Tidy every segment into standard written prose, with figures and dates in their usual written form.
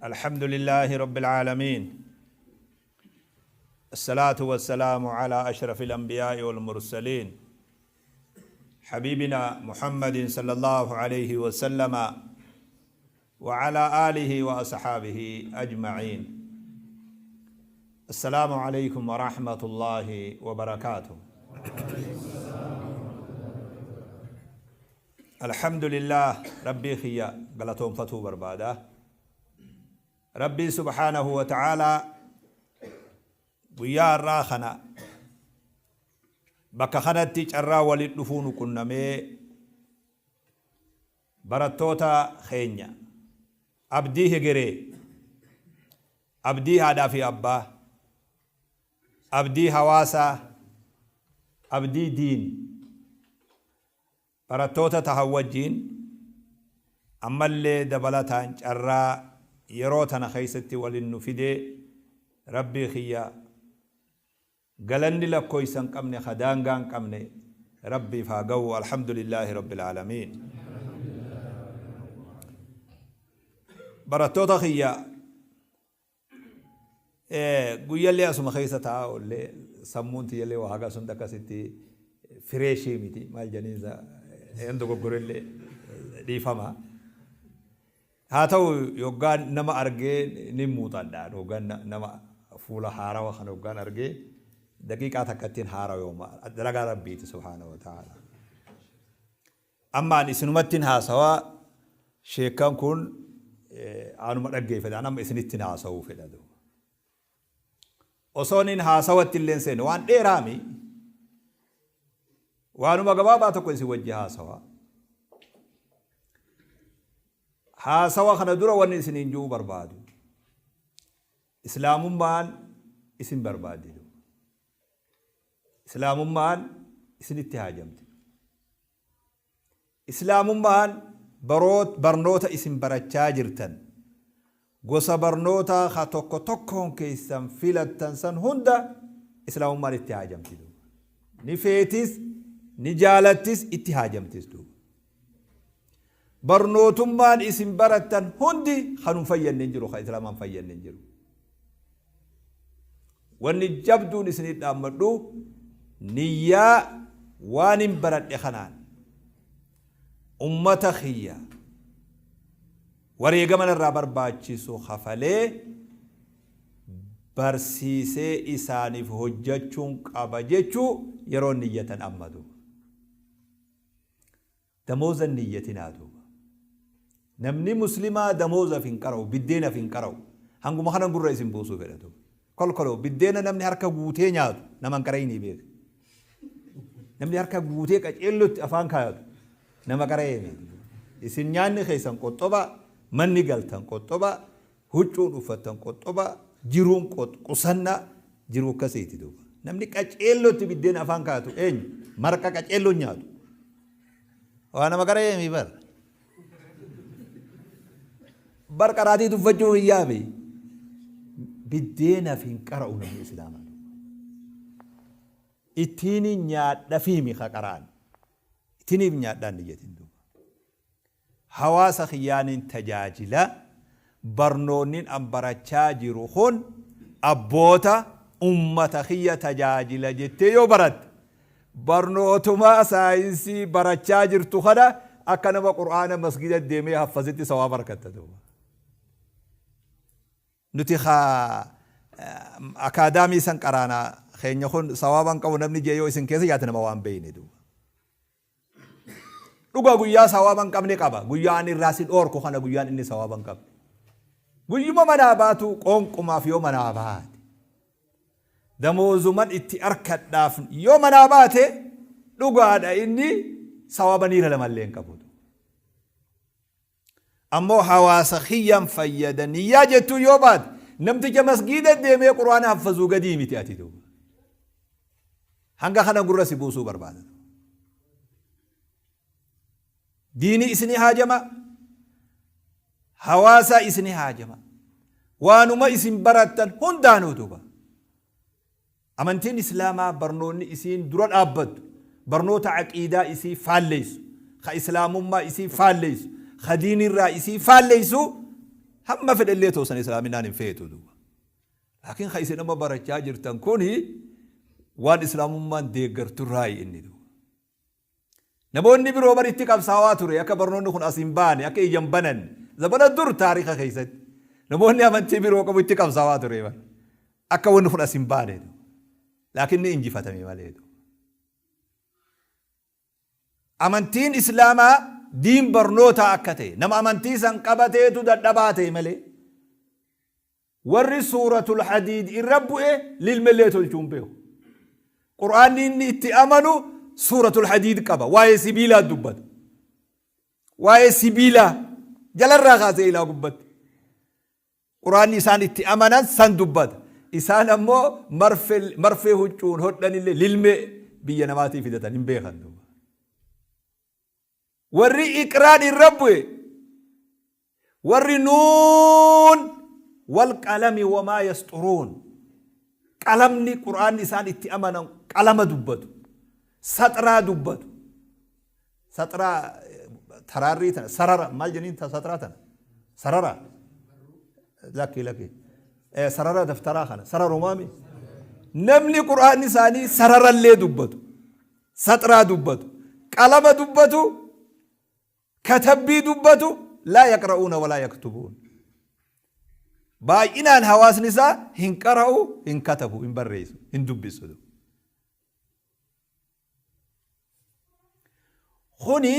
الحمد لله رب العالمين، الصلاة والسلام على أشرف الأنبياء والمرسلين، حبيبنا محمد صلى الله عليه وسلم وعلى آله وأصحابه أجمعين. السلام عليكم ورحمة الله وبركاته. الحمد لله، ربي خيا قلتهم فتو برباده. ربي سبحانه وتعالى guyyaa har'aa kana bakka kanatti carraa walitti dhufuu nu qunnamee, barattoota keenya abdii hegeree, abdii haadhaa fi abbaa, abdii hawaasaa, abdii diin barattoota tahan wajjiin ammallee dabalataan carraa yeroo tana keessatti walin nu fidee, Rabbii kiyya galanni lakkoysa hin qabne, ka daangaa hin qabne, Rabbiif haa ga'u. Alhamdulillaahi rabbil aalamiin. Barattoota kiyya, guyyallee asuma keessa taa'aa oollee, sammuun tiyyallee waa haga sun akkasitti fresh miti. Maal janiinsa, een dogoggorellee dhiifama. Haa ta'u, yoggaan nama argee ni muuxadha. Yoggaan nama fuula haarawa kana yoggaan argee daqiiqaa takkattiin haarayooma. Dalagaa Rabbiiti subhaanahu wa ta'ala. Amma ani isinumattiin haasawaa, sheekkan kun anuma dhaggeeffata. Amma isinittiin haasawuu fedha duuba. Osoo nin haasawatti illee seene, waan dheeraami. Waanuma gabaabaa tokko isin wajji haasawaa. Haasawa kana dura wanni isiniin ji'uu barbaadu, Islaamummaan isin barbaaddi. Islaamummaan isinitti haajamti. Islaamummaan barnoota isin barachaa jirtan, gosa barnootaa ka tokko tokkoon keessan filattan san hunda, Islaamummaan itti haajamti. Ni feetis, ni jaalattis, itti haajamtis duuba. Barnootummaan isin barattan hundi kan hin fayyadne hin jiru, kan Islaamaan fayyadne hin jiru. Wanni jabduun isinii dhaammadhu, niyyaa waan hin baradhe kanaan ummata kiyya wareegama narraa barbaachisu kafalee barsiisee isaaniif hojjachuun qaba jechuu yeroo niyyatan amma duuba. Damooza hin niyyatinaa duuba. Namni Muslimaa damoozaaf hin qara'u, biddeenaaf hin qara'u. Hanguma kanan gurra isin buusuu fedha duuba. Kolkoloo biddeena namni harka guutee nyaatu nama hin qara'inii beeka. Namni harka guutee qaceellotti afaan kaayatu nama qara'ee miti. Isin nyaanni keessan qoxxobaa, manni galtan qoxxobaa, huccuun uffattan qoxxobaa, jiruun qusannaa, jiruu akkasiiti duuba. Namni qaceellotti biddeena afaan kaayatu eenyu? Marqa qaceelloon nyaatu. Waa nama qara'ee mii bar. Bar qaraatii tuffachuu hin yaame. Biddeenaaf hin qara'u namni Islaamaa. Ittiin nyaadhafiimi ka qara'an. Itiniif nyaadhaan niyyatin duuba. Hawaasa kiyyaaniin tajaajila, barnoonnin an barachaa jiru kun abboota ummata kiyya tajaajila jettee yoo baratte, barnootuma saayinsii barachaa jirtu kana akka nama Qur'aana masgida deemee haffazitti sawaaba argatta duuba. Nuti ka akaadaamii san qaraana keenya kun sawaaba hin qabu namni jee yoo isin keessa jiraate, nama waan beeyne duuba. Dhugaa guyyaa sawaaba hin qabne qaba. Guyyaa ani irraa si dhoorku kana, guyyaan inni sawaaba hin qabne. Guyyuma manaa baatu qoonqumaaf yoo manaa baate, damoozuman itti arkadhaaf yoo manaa baate, dhugaadha, inni sawaaba niira lamallee hin qabu. Ammoo hawaasa kiyyan fayyada niyyaa jettuu yoo baate, namticha masgiida deemee Qur'aana haffazuu gadii miti ati duuba. Hanga kana gurra si buusuu barbaada. Diini isini haajama, hawaasa isini haajama. Waanuma isin barattan hundaanuu duuba. Amantiin Islaamaa barnoonni isiin dura dhaabbattu barnoota aqiidaa isii faalleessu, ka Islaamummaa isii faalleessu, ka diinirraa isii faalleessu Hamma fedhellee toosan islaaminaan hin feetu duuba. Laakiin ka isin amma barachaa jirtan kuni waan islaamummaan deeggarturraayi inni duuba. Namoonni biroo bar itti qabsaawaa ture akka barnoonni kun as hin baane, akka ija hin bananne. Zabana dur taarika keessatti namoonni amantii biroo qabu itti qabsaawaa ture bar. Akka wanni kun as hin baane. Laakiin ni injifatame malee. Amantiin Islaamaa diin barnootaa akka ta'e, nama amantii san qabateetu dadhabaa ta'e malee. Warri Suuratul Hadiid irra bu'e lilmellee tolchuu hin beeku. Qur'aanni inni itti amanu Suuratul Hadiid qaba. Waa'ee sibiilaa dubbata. Waa'ee sibiilaa jalarraa kaasee ilaa gubbatti. Qur'aanni isaan itti amanan san dubbata. Isaan ammoo marfee huccuun hodhanillee lilmee biyya namaatii fidatan hin beekan duuba. Warri iqraan irra bu'e, warri nuun wal qalami wamaa yasxuruun, qalamni qur'aanni isaan itti amanan qalama dubbatu, saxraa dubbatu, saxraa taraarrii tana sarara maal jenniin saxraa tana sarara lakki lakki sarara daftaraa kana sararumaami namni qur'aanni isaanii sararallee dubbatu, saxraa dubbatu, qalama dubbatu, katabbii dubbatu, laa yaqra'uuna walaa yaktubuun. Baay'inaan hawaasni isaa hin qara'u, hin katabu, hin barreessu, hin dubbisu. Kuni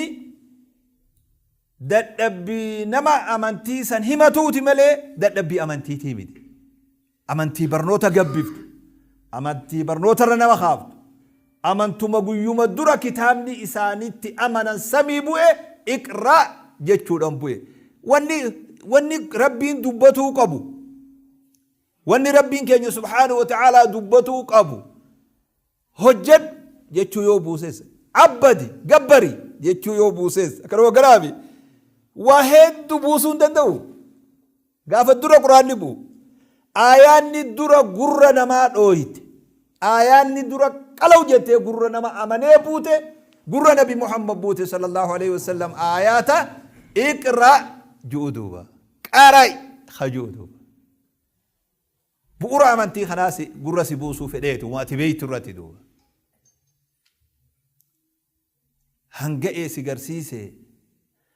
dadhabbii nama amantii san himatuuti malee dadhabbii amantiitii miti. Amantii barnoota gabbiftu, amantii barnootarra nama kaaftu, amantuma guyyuma dura kitaabni isaanitti amanan samii bu'e iqraa jechuudhaan bu'e. Wanni wanni Rabbiin dubbatuu qabu, wanni Rabbiin keenya subhaanahu wa ta'aalaa dubbatuu qabu hojjedhu jechuu yoo buuses, abbadi gabbari jechuu yoo buuses, akkanuma garaafi waa hedduu buusuu hin danda'u. Gaafa dura Qur'aanni bu'u, aayaanni dura gurra namaa dhooyte, aayaanni dura qalaw jettee gurra nama amanee buute, gurra Nabi Muhammad buute sallallahu alaihi wasallam, aayaata iqra ju'u duuba, qara'i ka ju'u duuba. Bu'ura amantii kanaa si gurra si buusuu fedheetu waan ati beeytu irratti duuba. Hanga'ee si garsiise,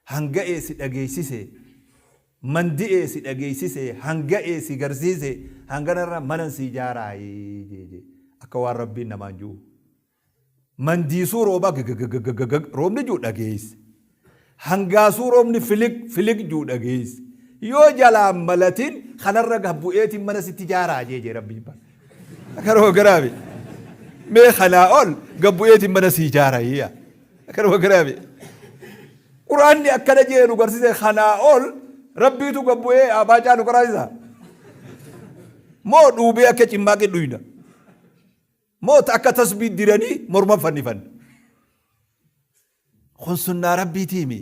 hanga'ee si dhageessise, mandi'ee si dhageessise, hanga'ee si garsiise, hanganarra manan si ijaaraayi jee akka waan Rabbiin namaan ju'u. Mandiisuu roobaa gagagagagag roobni jiru dhageesse. Hangaasuu roobni filig filig jiru dhageesse. Yoo jalaan malatin kanarra gabbu'eetiin mana sitti ijaaraa jee jee Rabbiin bara. Akkanuma garaabi. Mee kanaa ol gabbu'eetiin mana si ijaaraa yaa. Akkanuma garaabi. Quraanni akkana jee nu garsiise kanaa ol Rabbiitu gabbu'ee abaacaa nu qaraasisa. Moo dhuubee akka cimmaaqii dhuyna. Moo ta akka tasbii diranii morman fannifan. Kun sunnaa Rabbiitiimi.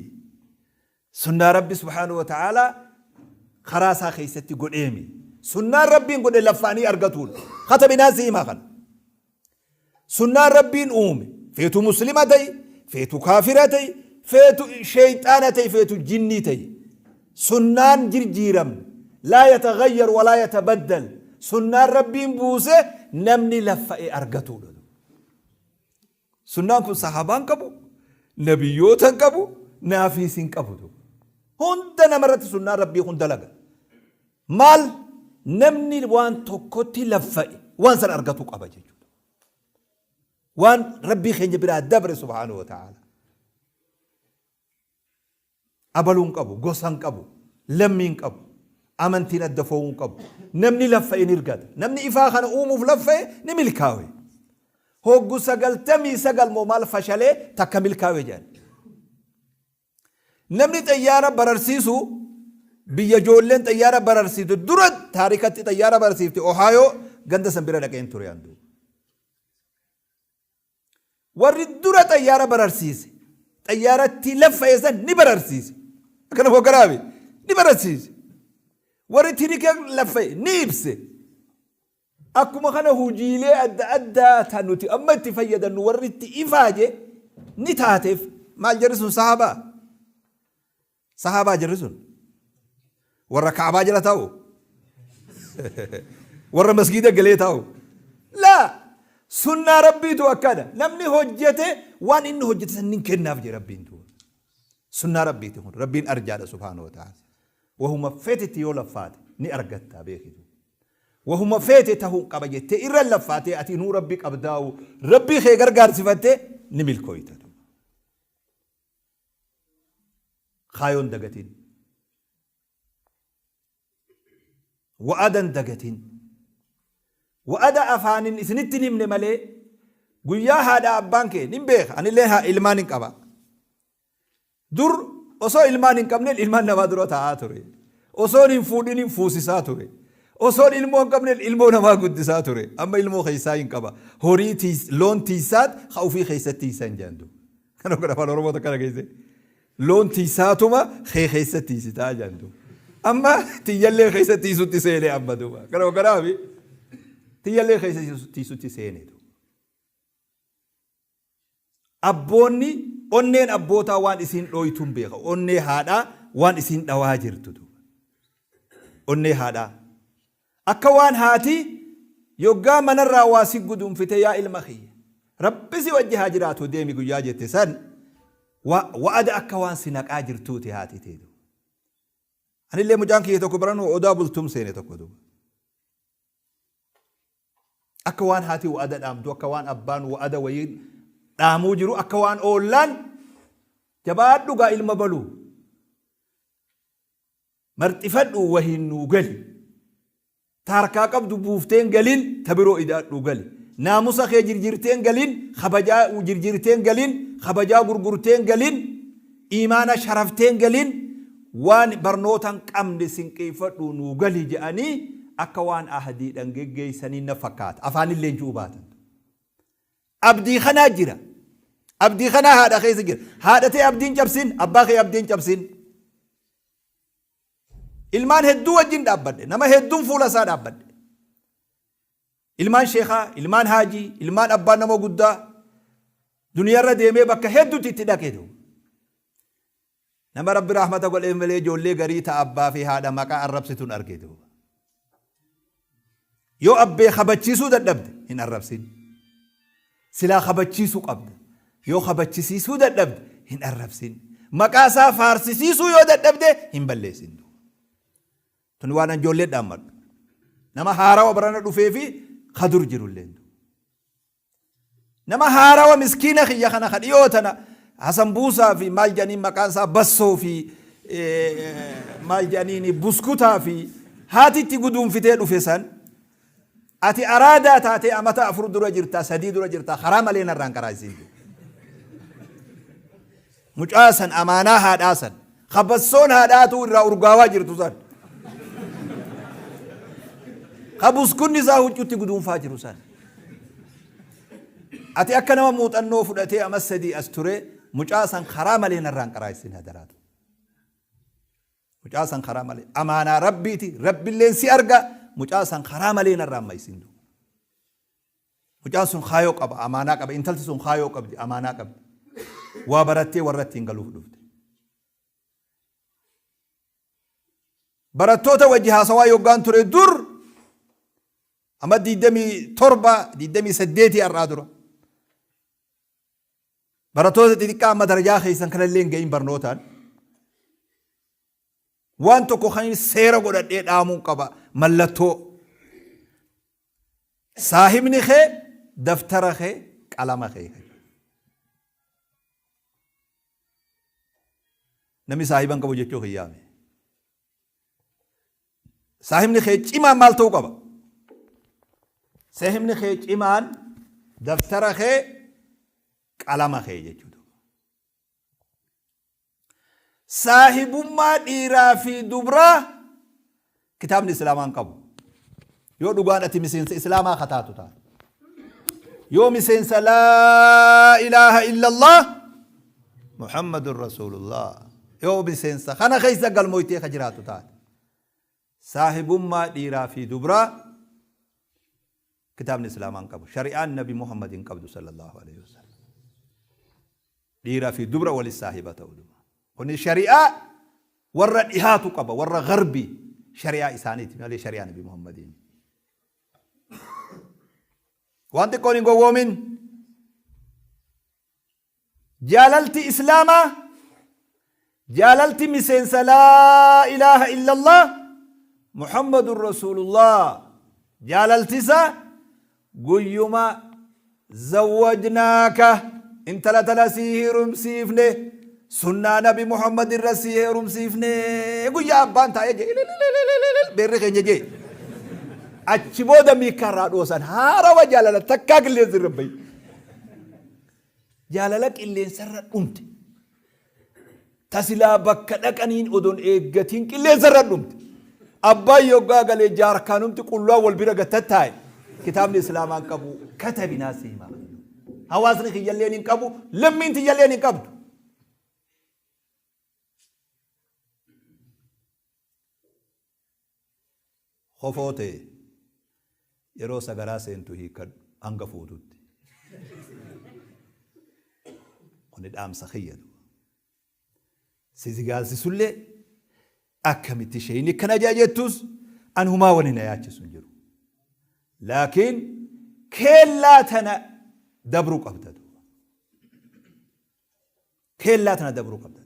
Sunnaa Rabbi subhaanahu wa ta'aalaa karaa isaa keessatti godheemi. Sunnaan Rabbiin godhe laffaanii argatuun. Katabinaan si himaa kana. Sunnaan Rabbiin uume feetu muslima ta'i, feetu kaafira ta'i, feetu sheeyxaana ta'i, feetu jinnii ta'i. Sunnaan jirjiiramne, laa yataghayyar walaa yatabaddal, sunnaan Rabbiin buuse namni laffa'e argatuudha. Sunnaan kun sahaabaan qabu, nabiyyoota hin qabu, naafiis hin qabu. Hunda namarratti sunnaan Rabbii kun dalaga. Maal namni waan tokkotti laffa'e waan san argatu qaba jechuudha. Waan Rabbii keenya biraa dabre subhaanahu wa ta'ala. Abaluu hin qabu, gosa hin qabu, lammii hin qabu, amantiin adda foo'uu hin qabu. Namni laffa'e ni argata. Namni ifaa kana uumuuf laffa'e ni milkaawe. Hoggu 99 moo maal fashalee takka milkaawe jedhan. Namni xayyaara bararsiisu biyya ijoolleen xayyaara bararsiifte dura taarikatti xayyaara bararsiifte Ohaayoo ganda san bira dhaqeen ture andu. Warri dura xayyaara bararsiise xayyaaratti laffa'e san ni bararsiise. Akkana hoggaraabe ni bararsiise. Warri tirika laffa'e ni ibse. Akkuma kana hujiilee adda addaa tan nuti amma itti fayyadannu warri itti ifaaje ni taateef. Maal jarri sun sahaabaa? Sahaabaa jarri sun? Warra Ka'abaa jala taa'u? Warra masgiida galee taa'u? Laa! Sunnaa Rabbiitu akkana. Namni hojjete waan inni hojjete san nin kennaaf jee Rabbiin duuba. Sunnaa Rabbiiti kun. Rabbiin arjaadha subhaanahu wa ta'ala. Wahuma feetetti yoo laffaate ni argatta beeki duuba. Wahuma feete tahuun qaba jettee irra laffaatee ati inuu Rabbi qabdaa'u Rabbii kee gargaarsifattee ni milkooyta duuba. Kaayoon dagatin. Wa'adan dagatin. Wa'ada afaanin isinitti hin himne malee guyyaa haadha abbaan kee nin beeka anillee ilmaan hin qaba. Dur osoo ilmaan hin qabne ilmaan namaa dura taa'aa ture. Osoon hin fuudhin fuusisaa ture. Osoon ilmoo hin qabne ilmoo namaa guddisaa ture. Amma ilmoo keessaa hin qaba. Horii loon tiisaat ka ofii keessatti tiisan jedhan duuba. Kana kun afaan Oromoo takka dhageesse. Loon tiisaatuma kee keessa tiisitaa jedhan duuba. Amma tiyyallee keessa tiisutti seenee amma duuba. Kana kanaafi tiyyallee keessa tiisutti seenee duuba. Abboonni onneen abbootaa waan isiin dhooytuun beeka. Onnee haadhaa waan isiin dhawaa jirtu duuba. Onnee haadhaa. Akka waan haati yoggaa manarraa waa si gudunfite yaa ilma kiyya Rabbi si wajji haa jiraatu deemi guyyaa jette san wa'ada akka waan si naqaa jirtuuti haati tee duuba. Anillee mucaan kiyya tokko baranuu odaa bultum seene tokko duuba. Akka waan haati wa'ada dhaamtu, akka waan abbaan wa'ada wayii dhaamuu jiru, akka waan oollaan jabaadhu gaa ilma baluu. Marxifadhuu wahiin nuu gali. Ta harkaa qabdu buuftee hin galin, ta biroo idaadhuu gali. Naamusa kee jirjiirtee hin galin, kabajaa jirjiirtee hin galin, kabajaa gurgurtee hin galin, iimaana sharaftee hin galin, waan barnoota hin qabne sinqeeffadhuu nuu gali je'anii akka waan ahdiidhan geggeessanii na fakkaata. Afaanilleen ju'uu baatan. Abdii kanaa jira. Abdii kanaa haadha keessa jira. Haadha tee abdiin cabsin, abbaa kee abdiin cabsin. Ilmaan hedduu wajjin dhaabbadhe. Nama hedduun fuula isaa dhaabbadhe. Ilmaan sheekaa, ilmaan haajii, ilmaan abbaa nama guddaa duniyaarra deemee bakka hedduutti itti dhaqe. Nama Rabbi rahmata godheef malee ijoollee garii ta abbaa fi haadha maqaa arrabsitun arge duuba. Yoo abbee kabachiisuu dadhabde hin arrabsin. Silaa kabachiisuu qabda. Yoo kabachisiisuu dadhabde hin arrabsin. Maqaa isaa faarsisiisuu yoo dadhabde hin balleessin duuba. Tuni waan an ijoollee dhaammadhu. Nama haarawa barana dhufee fi kadur jirulleen. Nama haarawa miskiina kiyya kana ka dhiyoo tana Hasan Buusaa fi maal jedhaniin maqaan isaa Bassoo fi maal jedhaniin Buskutaa fi haati itti guduunfitee dhufe san ati araadaa taatee amata 4 dura jirtaa 3 dura jirtaa karaa malee narraan karaa isiin jiru. Mucaa san amaanaa haadhaa san ka bassoon haadhaatuu irraa urgaawaa jirtu san ka buskunni isaa huccutti guduunfaa jiru san ati akka nama muuxannoo fudhatee ama 3 as ture mucaa san karaa malee narraan qaraa isin hadaraatu. Mucaa san karaa malee amaanaa rabbiiti rabbilleen si arga mucaa san karaa malee narraan maysin. Mucaan sun kaayoo qaba, amaanaa qaba. Intalti sun kaayoo qabdi, amaanaa qabdi. Waa barattee warra ittiin galuuf dhufte. Barattoota wajji haasawaa yoggaan ture dur amma 27, 28 har'aa dura. Barattoota xixiqqaa amma darajaa keessan kanallee hin ga'iin barnootaan. Waan tokko kan seera godhadhee dhaamuun qaba mallattoo. Saahibni kee daftara kee qalama kee. Namni saahiba hin qabu jechuu kiyyaame. Saahibni kee cimaan maal ta'uu qaba? Saahibni kee cimaan daftara kee qalama kee jechuudha. Saahibummaa dhiiraa fi dubraa kitaabni Islaamaa hin qabu. Yoo dhugaan ati miseensa Islaamaa ka taatu taate. Yoo miseensa laa ilaaha illallah Muhammadun Rasuulullah. Yoo miseensa kana keessa galmooytee ka jiraatu taate. Saahibummaa dhiiraa fi dubraa kitaabni Islaamaa hin qabu. Shari'aan Nabi Muhammad hin qabdu sallallahu alaihi wasallam. Dhiiraa fi dubra wali saahiba ta'u duba. Kuni shari'aa Warra dhihaatu qaba, warra garbii shari'aa isaaniiti malee shari'aa Nabi Muhammadiin. Waan xiqqoon hin gowwoomin. Jaalalti Islaamaa, jaalalti miseensa laa ilaaha illallah Muhammadun Rasuulullah jaalaltisa guyyuma zawwajnaaka intala tana sii heerumsiifne sunnaa nabi Muhammad irra sii heerumsiifne guyyaa abbaan taa'ee jee beerri keenya jee achi booda miikkaa irraa dhoosan haarawa jaalala takkaa qilleensi irra bahi. Jaalala qilleensarra dhumte. Ta silaa bakka dhaqaniin odoon eeggatiin qilleensarra dhumte. Abbaan yoggaa galee jaarkaanumti qullaa wal bira gad tattaa'e. Kitaabni Islaamaa hin qabu katabinaa si himaa. Hawaasni kiyyalleen hin qabu, lammiin tiyyalleen hin qabdu. Kofoo tee yeroo sagaraa seentu hiikkadhu hanga fuututti. Kuni dhaamsa kiyya duuba. Si zigaalsisullee akkamitti sheeyni akkana ja'a jettus an humaa wani na yaachisu hin jiru. Laakiin keellaa tana dabruu qabda duuba. Keellaa tana dabruu qabda.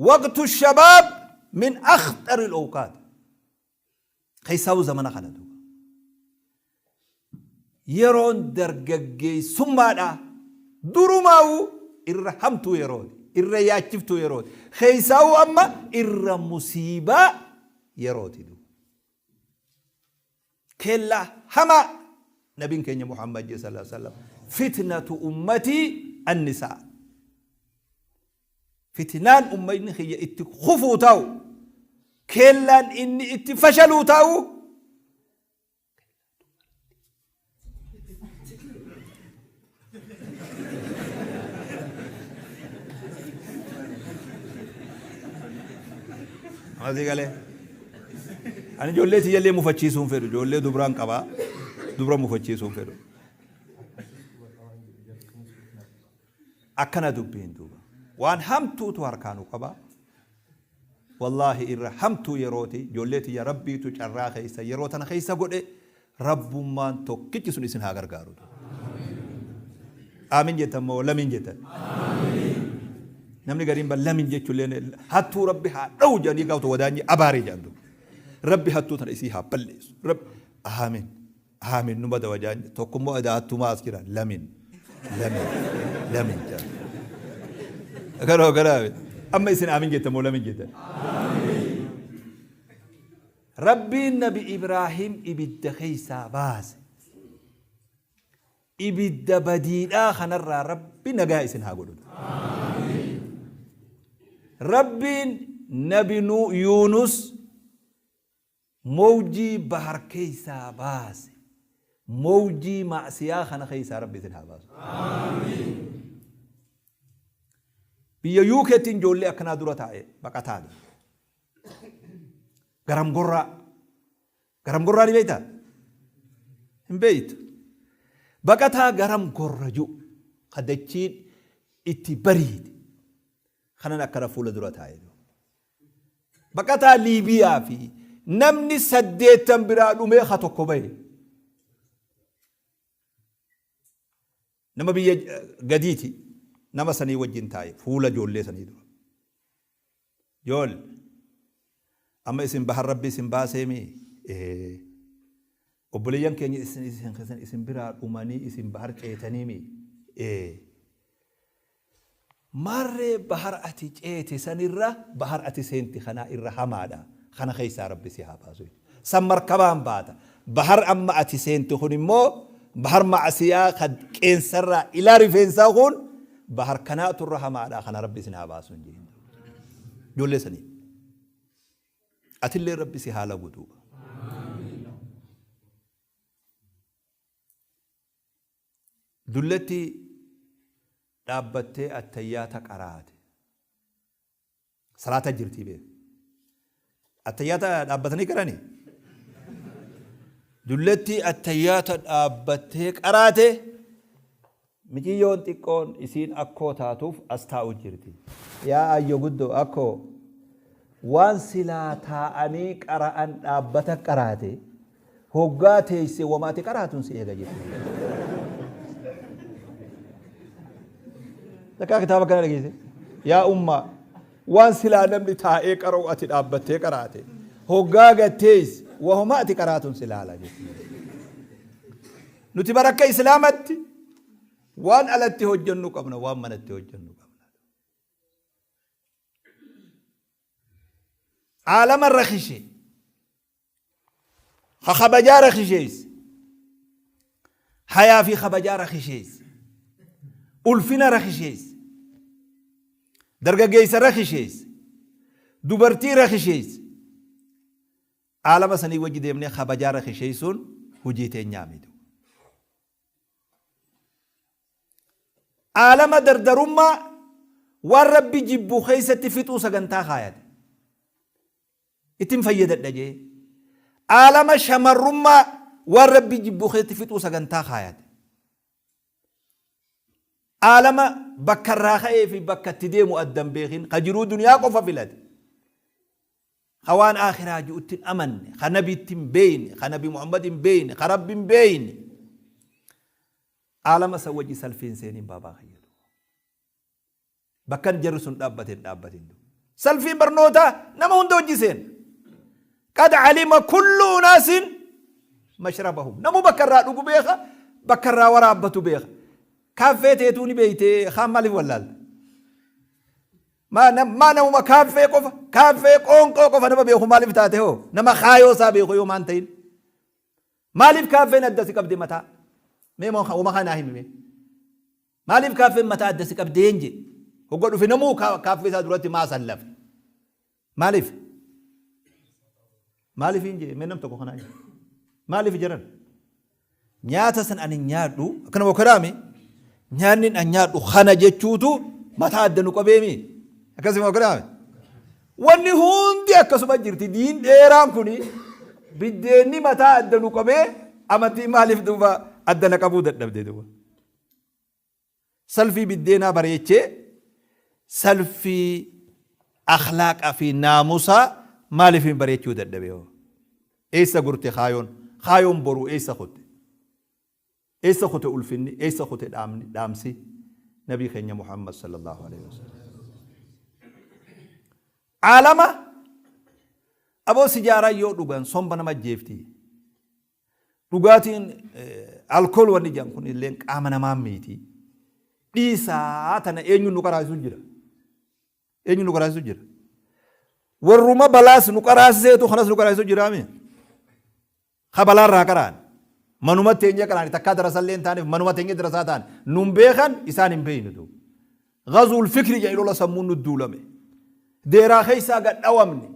Waqtu shabaab min akhxari al-awqaat. Keessaawu zamana kana duuba. Yeroon dargaggeessummaadha durumaawu irra hamtuu yerooti. Irra yaachiftuu yerooti. Keessaawu amma irra musiibaa yerooti duuba. Keellaa hamaa nabiin keenya Muhammad jee sallallahu alaihi wasallam fitnatu ummatii annisaa. Fitnaan ummatni kiyya itti kufuu taa'u keellaan inni itti fashaluu taa'u Asii galee. Ani ijoollee tiyyallee mufachiisuu hin fedhu. Ijoollee dubraan qabaa. Dubra mufachiisuu hin fedhu. Akkana dubbiin duuba. Waan hamtuutu harkaa nu qaba. Wallaahi irra hamtuu yerooti. Ijoollee tiyya Rabbiitu carraa keessa yeroo tana keessa godhe Rabbummaan tokkichi sun isin haa gargaaru. Aamin jettan moo lamiin jettan? Namni gariin ban lamiin jechuullee hattuu Rabbi haa dha'u jedhanii gaafatu wadaanyi abaaree jedhan duuba. Rabbi hattuu tana isii haa balleessu. Rabbi aamin aamin numa dawa jedhan tokkummoo edaa hattumaa as jira lamin lamin lamin jedhan. Garoo garaa amma isin aamin jettan moo lamin jettan? Rabbiin nabi Ibraahim ibidda keessaa baase. Ibidda badiidhaa kanarraa Rabbi nagaa isin haa godhu. Rabbiin nabi Yuunus mowjii bahar keessaa baase. Mowjii ma'siyaa kana keessaa Rabbi isin haa baasu. Biyya UKtti ijoollee akkanaa dura taa'e baqataadha. Garam gorraa. Garam gorraa ni beektaa? Hin beektu. Baqataa garam gorra ji'u ka dachiin itti bariite kanan akkana fuula dura taa'e. Baqataa Liibiyaa fi namni saddeettan biraa dhumee ka tokko bahe. Nama biyya gadiiti nama sanii wajjin taa'e fuula ijoollee sanii dura. Jool amma isin bahar rabbi isin baaseemi ee obboleeyyan keenya isin isin isin isin biraa dhumanii isin bahar ceetaniimi ee maarree bahar ati ceete sanirra bahar ati seenti kanaa irra hamaadha kana keessaa rabbi si haa baasu San markabaan baata. Bahar amma ati seente kun immoo bahar ma'asiyaa ka qeensarraa ilaa rifeensaa kun bahar kanaatu irra hamaadha kana rabbi isin haa baasu hin jeen. Ijoollee sanii. Atillee rabbi si haa lagu duuba. Dullatti dhaabbattee attayyaata qaraate. Salaata jirtii beek. Attayyaata dhaabbatanii qarani. Dullattii attayyaata dhaabbattee qaraate Miciyyoon xiqqoon isiin akkoo taatuuf as taa'u jirti. Yaa ayyo guddoo akkoo waan silaa taa'anii qara'an dhaabbata qaraate hoggaa teeyse wama ati qaraatun si eega jette. Takkaa kitaaba kana dhageesse? Yaa ummaa waan silaa namni taa'ee qara'u ati dhaabbattee qaraate hoggaa gad teeyse wahuma ati qaraatun si laala jette. Nuti bar akka Islaamatti waan alatti hojjennu qabna, waan manatti hojjennu qabna. Aalama rakishe, ka kabajaa rakisheesse, hayaa fi kabajaa rakisheesse, ulfina rakisheesse, dargaggeessa rakisheesse, dubartii rakisheesse. Aalama sanii wajji deemnee kabajaa rakisheessuun hujii teenyaa miti. Aalama dardarummaa waan Rabbi jibbu keessatti fixuu sagantaa kaayate. Ittiin fayyadadha jee. Aalama shamarrummaa waan Rabbi jibbu keessatti fixuu sagantaa kaayate. Aalama bakka irraa ka'ee fi bakka itti deemu adda hin beekin, ka jiruu duniyaa qofa filate. Ka waan aakhiraa ji'utti hin amanne, ka nabiitti hin beeyne, ka nabi Muhammad hin beeyne, ka Rabbi hin beeyne. Aalama san wajji salfii hin seeniin baabaa kiyya duuba. Bakkan jarri sun dhaabbate hin dhaabbatin duuba. Salfiin barnootaa nama hunda wajji seena. Qad alima kullu unaasin mashrabahum. Namu bakka irraa dhugu beeka, bakka irraa waraabbatu beeka. Kaaffee teetuu ni beeytee kaan maaliif wallaalta? Maa nam maa namuma kaaffee qofa kaaffee qoonqoo qofa nama beeku maaliif taate hoo nama kaayoo isaa beeku yoo maan ta'in maaliif kaaffeen adda si qabde mataa mee moo wama kanaa himi mee maaliif kaaffeen mataa adda si qabdee hin jedhe hogga dhufe namuu kaaffee isaa duratti maa sallafe maaliif maaliif hin jedhe mee nam tokko kanaa jedhe maaliif jiran Nyaata san ani hin nyaadhu akkana mokoraami nyaanni an nyaadhu kana jechuutu mataa adda nu qabeemi akkasii mokoraami. Wanni hundi akkasuma jirti diin dheeraan kuni biddeenni mataa adda nu qabee amantii maaliif duuba adda na qabuu dadhabde duuba. Salfii biddeenaa bareechee salfii akhlaaqa fi naamusaa maaliif hin bareechuu dadhabe hoo? Eessa gurte kaayoon? Kaayoon boruu eessa kutte? Eessa kute ulfinni? Eessa kute dhaamni, dhaamsi Nabii keenya Muhammad sallallahu alaihi wasallam? Aalama aboo sijaaraa yoo dhugan somba nama ajjeefti. Dhugaatiin alkool wanni jedhan kun illeen qaama namaa miiti. Dhiisaa tana eenyuun nu qaraasisu jira? Eenyuun nu qaraasisu jira? Warruma balaas nu qaraasiseetu kanas nu qaraasisu jiraami? Ka balaarraa qara'an. Manuma teenyee qara'an takkaa darasallee hin taaneef manuma teenyee darasaa ta'an nun beekan isaan hin beeynu duuba. Ghazuul fikri jedhanii lola sammuun nu duulame. Deeraa keessaa gad dhawamne.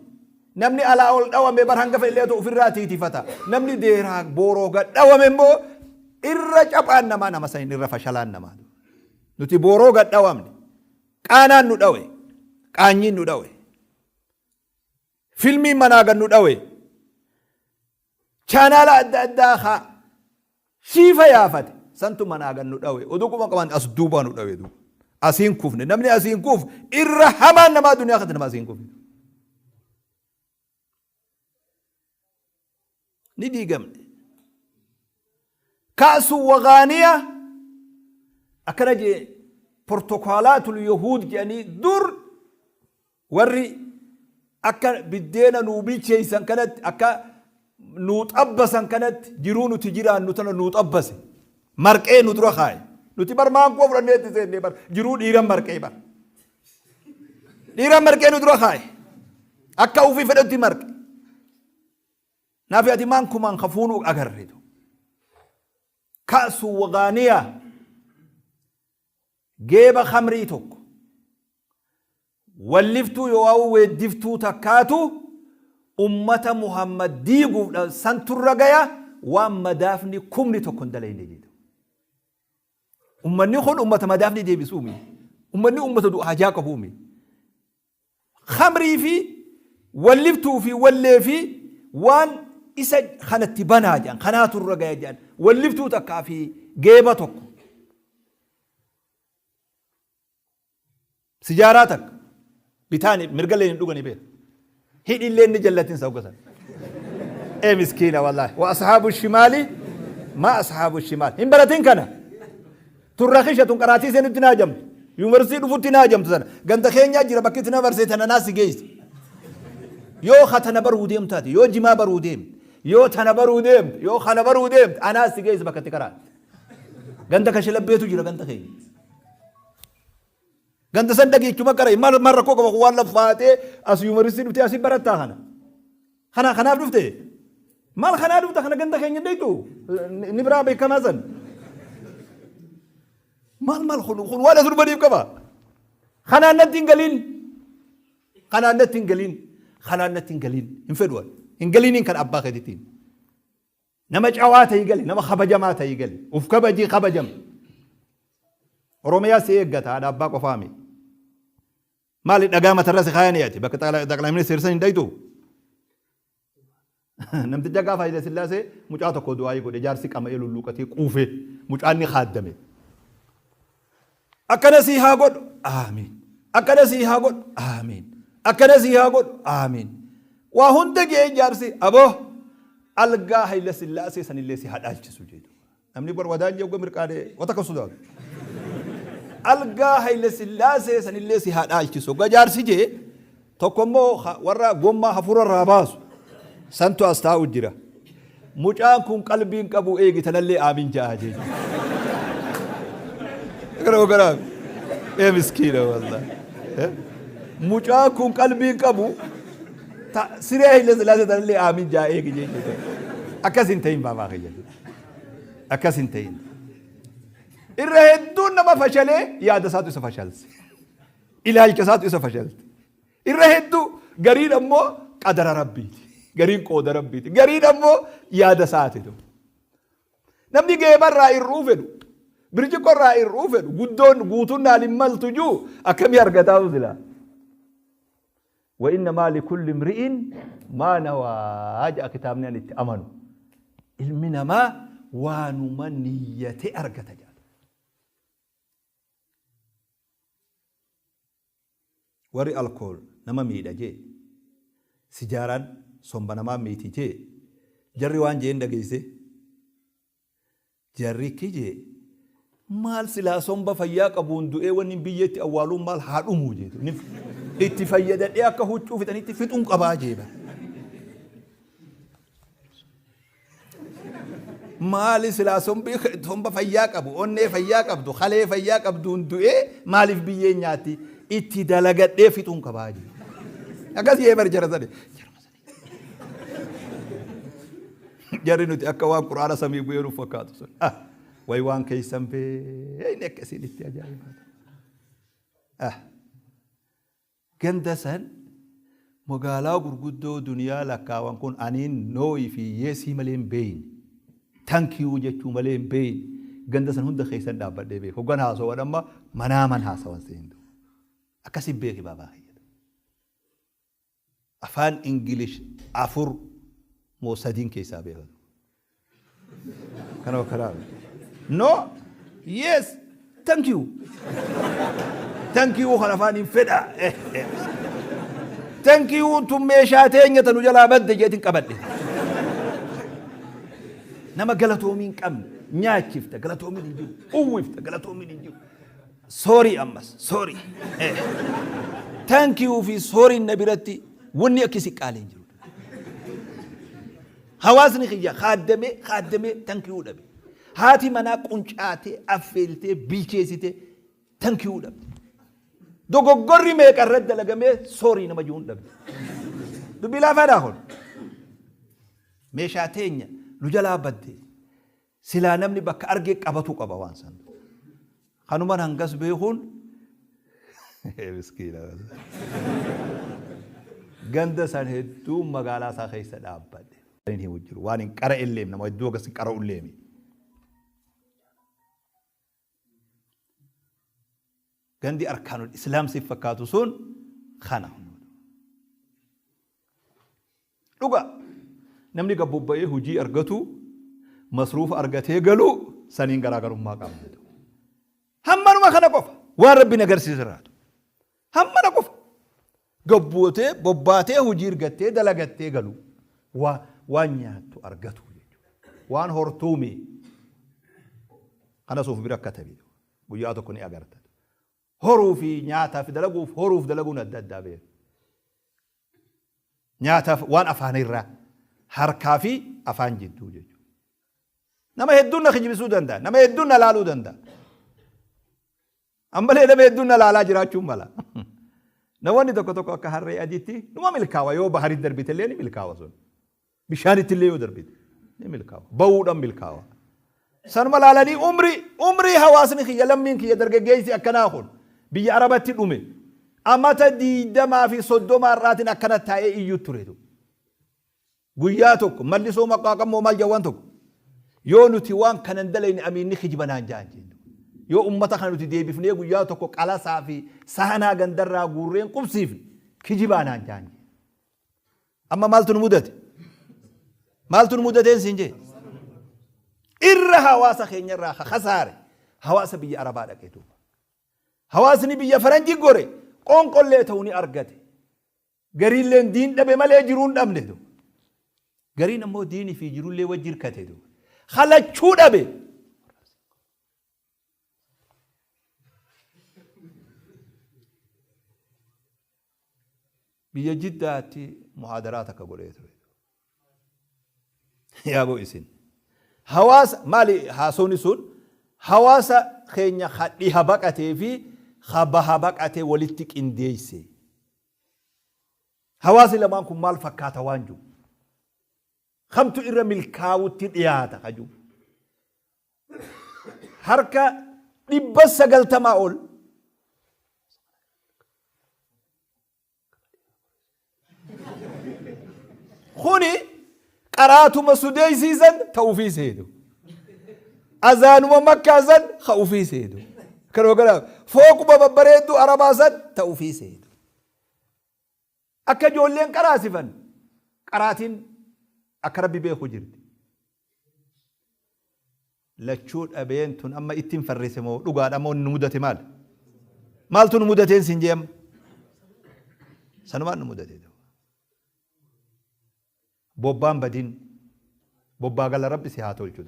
Namni alaa ol dhawame bar hanga fedhe illee ofirraa tiitifata. Namni deeraa booroo gad dhawame immoo irra caphaan namaa nama saniin irra fashalaan namaa. Nuti booroo gad dhawamne. Qaanaan nu dhawe. Qaanyiin nu dhawe. Filmiin manaa gad nu dhawe. Chaanaala adda addaa haa shiifa yaafate. Santu manaa gad nu dhawe. Oduu quba qaban as duubaa nu dhawe duuba. Asiin kufne. Namni asiin kufu irra hamaan namaa duniyaa kanatti nama asiin kufne. Ni diigamne. Ka'su wagaaniya akkana jee portokaalaatul yahuud jedhanii dur Warri akka biddeena nuu bilcheessan kanatti, akka nuu xabbasan kanatti jiruu nuti jiraannu tana nuu xabbase. Marqee nu dura kaaye. Nuti bar maankoo fudhannee itti seennee bar jiruu dhiiran marqee bar. Dhiiran marqee nu dura kaaye. Akka ofii fedhetti marqe. Naafi ati maankumaan ka fuunuu agarre. Ka'su wagaaniyaa Geeba khamrii tokko. Walliftuu yooauu weeddiftuu takkaatu ummata Muhammad diiguuf dha santu irra gaya waan madaafni kumni tokko hin dalayne jedhe. Ummanni kun ummata madaafni deebisuumi. Ummanni ummata du'a hajaa qabuumi. Khamrii fi walliftuu fi wallee fi waan isa kanatti banaa jedhan kanaatu irra gaya jedhan walliftuu takkaa fi geeba tokko. Sijaaraa takka bitaani mirgallee hin dhugani beeka. Hidhiillee inni jallatin sa hoggasan. Ee miskiina wallaahi. Wa ashaabu shimaali maa ashaabu shimaal. Hin baratin kana. Tun rakisha tun qaraatii seenutti naa jamtu. Yuunivarsiitii dhufutti naa jamtu sana. Ganda keenyaa jira bakki itti na barsee tana naa si geessi. Yoo ka tana baruu deemtaati yoo jimaa baruu deemte yoo tana baruu deemte yoo kana baruu deemte anaa si geessi bakka itti karaa. Ganda kashalabbeetu jira ganda keenya. Ganda san dhageechuma qara maal maal rakkoo qaba waan laffaatee as yuunivarsiitii dhuftee asii barattaa kana. Kana kanaaf dhufte maal kanaa dhufta kana ganda keenya deetu ni biraa beekamaa san. Maal maal kun kun waan as dhufaniif qaba. Kanaan natti hin galiin. Kanaan natti hin galiin. Kanaan natti hin galiin. Hin fedhu hin galiiniin kan abbaa keetiitiin. Nama cawaa ta'ii gali, nama kabajamaa ta'ii gali. Uf kabajii kabajami. Oromiyaa si eeggata haadha abbaa qofaa mi. Maali dhagaa matarra si kaayanii ati bakka xaqlaa ministeera san hin dhaytu. Namticha gaafa Haile Sillaasee mucaa tokko du'aayii godhe jaarsi qama'ee lulluuqatee quufee mucaan ni kaaddame. Akkana sii haa godhu. Aamiin. Akkana sii haa godhu. Aamiin. Akkana sii haa godhu. Aamiin. Waa hunda jee jaarsi aboo algaa Hayila Sillaasee sanillee si haa dhaalchisu jee. Namni bar wadaan jee uga mirqaane wata kan sodaatu. Algaa Hayila Sillaasee sanillee si haa dhaalchisu. Uga jaarsi jee Tokko immoo warra gommaa hafuura irraa baasu santu as taa'u jira. Mucaan kun qalbii hin qabu eegi tanallee aamin ja'a jee. Gara gara ee miskiina wallah. Mucaan kun qalbii hin qabu siree Haile Sillaasee tanallee aamin ja'a eegi jee. Akkas hin ta'in baabaa kiyya. Akkas hin ta'in. Irra hedduun nama fashalee yaada isaatu isa fashalse. Ilaalcha isaatu isa fashalte. Irra hedduu gariin ammoo qadara Rabbiiti. Gariin qooda Rabbiiti. Gariin ammoo yaada isaati. Namni geebarraa irruu fedhu, birciqqorraa irruu fedhu, guddoon guutuun naan hin maltu juu akkamii argataa silaa. Wa innamaa likulli imri'in maa nawaa jedha kitaabni ani itti amanu. Ilmi namaa waanuma niyyate argata jedha. Warri alcohol nama miidha jee, sijaaraan somba namaa miiti jee, jarri waan jeen dhageessee? Jarri ki jee, maal silaa somba fayyaa qabuun du'ee wanni biyyeetti awwaaluun maal haa dhumuu jeetu. Itti fayyadadhee akka huccuu fixanitti fixuun qabaa jee bara. Maali silaa sombi somba fayyaa qabu, onnee fayyaa qabdu, kalee fayyaa qabduun du'ee maaliif biyyeen nyaatti? Itti dalagadhee fixuun qabaa jedhe. Akkas jee bar jara sani. Jarri nuti akka waan quraana samii bu'ee nuuf fakkaatu sun. Ah, wayi waan keessan beekne akka isin itti ajaa'ibaa. Ah. Ganda san magaalaa gurguddoo duniyaa lakkaawan kun aniin nooyi fi yeesii malee hin beeyne. Thank you jechuu malee hin beeyne. Ganda san hunda keessan dhaabbadhee beeka. Hoggan haasawan amma manaaman haasawan seen duuba. Akkasi beeki baabaa kiyya. Afaan English 4 moo 3n keessaa beeka. Kana karaa. No, yes, thank you. Thank you kan afaan hin fedha. Thank you tun meeshaa teenya tanu jalaa badde jeetin qabadhe. Nama galatoomiin hin qabne nyaachifta galatoomiin hin jiru uwwifta galatoomiin hin jiru. Sorry ammas sorry. Thank you fi sorry na biratti wanni akkasi qaalii hin jiru. Hawaasni kiyya kaaddamee kaaddamee thank you dhabe. Haati manaa quncaatee affeeltee bilcheessitee thank you dhabde. Dogoggorri meeqa irratti dalagamee sorry nama jiruun dhabde. Dubbii laafaadhaa kun. Meeshaa teenya nu jalaa badde. Silaa namni bakka arge qabatuu qaba waan san. Kanuman hangas beekuun miskiina. Ganda san hedduu magaalaa isaa keessa dhaabbadhe. Hin himu jiru. Waan hin qara illeem nama hedduu akkas hin qara'u illeemi. Gandi arkaanul islaam siif fakkaatu sun kana. Dhugaa namni gad bobba'ee hojii argatu masruufa argatee galu saniin garaagarummaa qaba. Hammanuma kana qofa waan rabbiin agarsiise irraatu. Hammana qofa. Gabbootee bobbaatee hojii argattee dalagattee galu. Waan nyaattu argatu jechuudha. Waan hortuumi. Kanas of bira katabi. Guyyaa tokko ni agarta. Horuu fi nyaataaf dalaguuf horuuf dalaguun adda addaa beeku. Nyaataaf waan afaanirraa harkaa fi afaan jidduu jechuudha. Nama hedduun na kijibisuu danda'a. Nama hedduun na laaluu danda'a. Ammalee nama hedduun na laalaa jiraachuun mala. Namoonni tokko tokko akka harree adiitti numa milkaawa yoo baharitti darbite illee ni milkaawa sun. Bishaanitti illee yoo darbite ni milkaawa. Ba'uudhaan milkaawa. Sanuma laalanii umrii umrii hawaasni kiyya lammiin kiyya dargaggeessi akkanaa kun biyya Arabatti dhume amata 20 fi 30 irraatiin akkana taa'ee iyyuu ture. Guyyaa tokko mallisoo maqaaqammoo maal jawwan tokko yoo nuti waan kana hin dalayne amiinni kijiba naan ja'an jeen. Yoo ummata kana nuti deebifnee guyyaa tokko qalasaa fi sahanaa gandarraa guurreen qubsiifne kijibaa naan ja'an jeen. Amma maaltu nu mudate? Maaltu nu mudateen siin jee? Irra hawaasa keenyarraa ka kasaare hawaasa biyya Arabaa dhaqee duuba. Hawaasni biyya faranjii gore qonqollee ta'u ni argate. Gariilleen diin dhabe malee jiruu hin dhabne duuba. Gariin ammoo diinii fi jirullee wajji hirkate duuba. Halachuu dhabe. Biyya Jiddaatti muhaadaraa takka godhee ture. Yaaboo isin. Hawaasa maali haasawni sun hawaasa keenya ka dhiha baqatee fi ka baha baqate walitti qindeesse. Hawaasni lamaan kun maal fakkaata waan jiru. Kamtu irra milkaa'utti dhiyaata ka jiru. Harka 900 ol Kuni qaraatuma sudeeysiisan ta ufii seetu. Azaanuma makkaa san ka ufii seetu. Kanuma kanaaf fooquma babbareedduu arabaa san ta ufii seetu. Akka ijoolleen qaraasifan qaraatiin akka rabbi beeku jirti. Lachuu dhabeen tun amma ittiin farrise moo dhugaadha moo nu mudate maal? Maaltu nu mudateen siin jee amma? Sanumaan nu mudate. Bobbaan badin bobbaa gala rabbi si haa tolchu.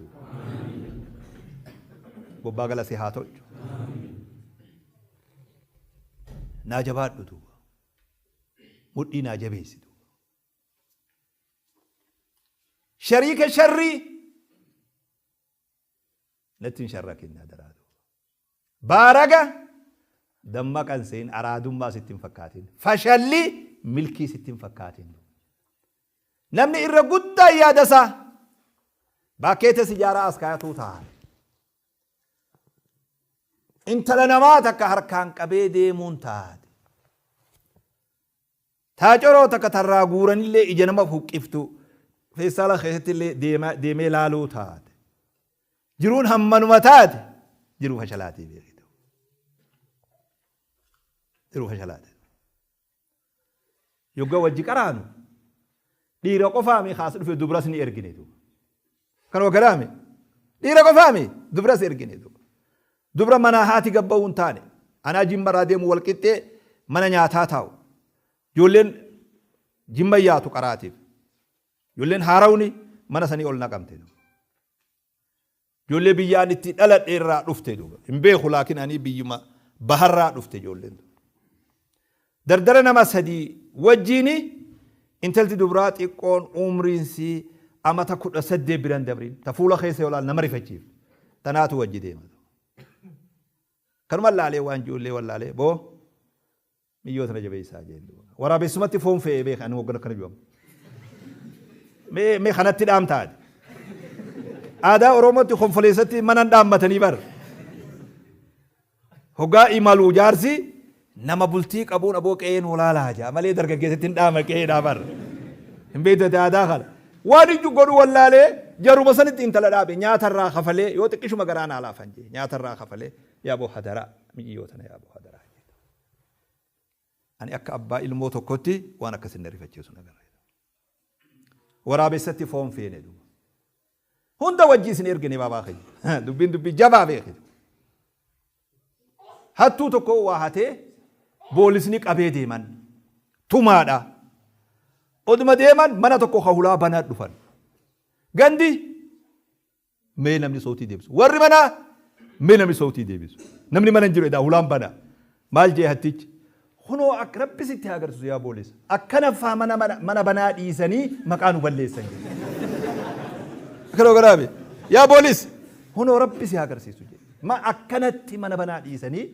Bobbaa gala si haa tolchu. Naa jabaadhu duuba. Mudhii naa jabeessi duuba. Shariika sharrii natti hin sharrakin adaraa duuba. Baaraga dammaqan seen araadummaa sitti hin fakkaatin. Fashalli milkii sitti hin fakkaatin. Namni irra guddaa yaada isaa baakkeeta sijaaraa as kaayatuu ta'a. Intala namaa takka harkaan qabee deemuun taate. Taacoroo takka tarraa guuranillee ija nama huqqiftu feestaala keessattillee deemee laaluu taate. Jiruun hammanuma taate jiruu fashalaatii beekitu. Jiruu fashalaati. Yogga wajji qaraanu dhiira qofaami kaas dhufe dubras ni ergine duuba. Kanuma galaami dhiira qofaami dubras ergine duuba. Dubra manaa haati gabba'uu hin taane anaa jimmarraa deemu wal qixxee mana nyaataa taa'u. Ijoolleen jimma yaatu qaraatiif. Ijoolleen haarawni mana sanii ol naqamte. Ijoollee biyya ani itti dhaladhe irraa dhufte duuba. Hin beeku laakiin ani biyyuma baharraa dhufte ijoolleen. Dardara nama sadii wajjiini intalti dubraa xiqqoon umriin sii amata 18 biran dabrin ta fuula keessa yoo laal nama rifachiiftu. Tanaatu wajji deema. Kanuma laalee waan ijoollee wallaalee boo Miyyoo tana jabeessaa jeen duuba. Waraabessumatti foon fe'ee beeka ani hoggana akkana ju'amu. Mee mee kanatti dhaamtaa ati. Aadaa Oromootti konfoleessatti mana hin dhaammatanii bar. Hoggaa imalu jaarsi nama bultii qabuun aboo qe'ee nuu laalaa jaa malee dargaggeessatti hin dhaama qe'eedhaa bar. Hin beektu ati aadaa kana. Waan ijju godhu wallaalee jaruma sanitti intala dhaabe nyaatarraa kafalee yoo xiqqishuma garaa naa laafan jee nyaatarraa kafalee yaaboo hadaraa miyyoo tana yaaboo hadaraa. Ani akka abbaa ilmoo tokkotti waan akkas hin rifachiisu na agarre. Waraabessatti foon feene duuba. Hunda wajji isin ergine baabaa keenya. Dubbiin dubbii jabaa beekitu. Hattuu tokko waa hatee Boolisni qabee deeman. Tumaadha. Oduma deeman mana tokko ka hulaa banaa dhufan. Gandi mee namni sootii deebisu. Warri manaa mee namni sootii deebisu. Namni mana hin jiru edaa hulaan banaa. Maal jee hattichi? Kunoo akka rabbi sitti haa agarsiisu yaa boolisa. Akkana faa mana mana banaa dhiisanii maqaa nu balleessan jedhe. Akkana godhaame. Yaa boolis kunoo rabbi si haa agarsiisu jedhe. Ma akkanatti mana banaa dhiisanii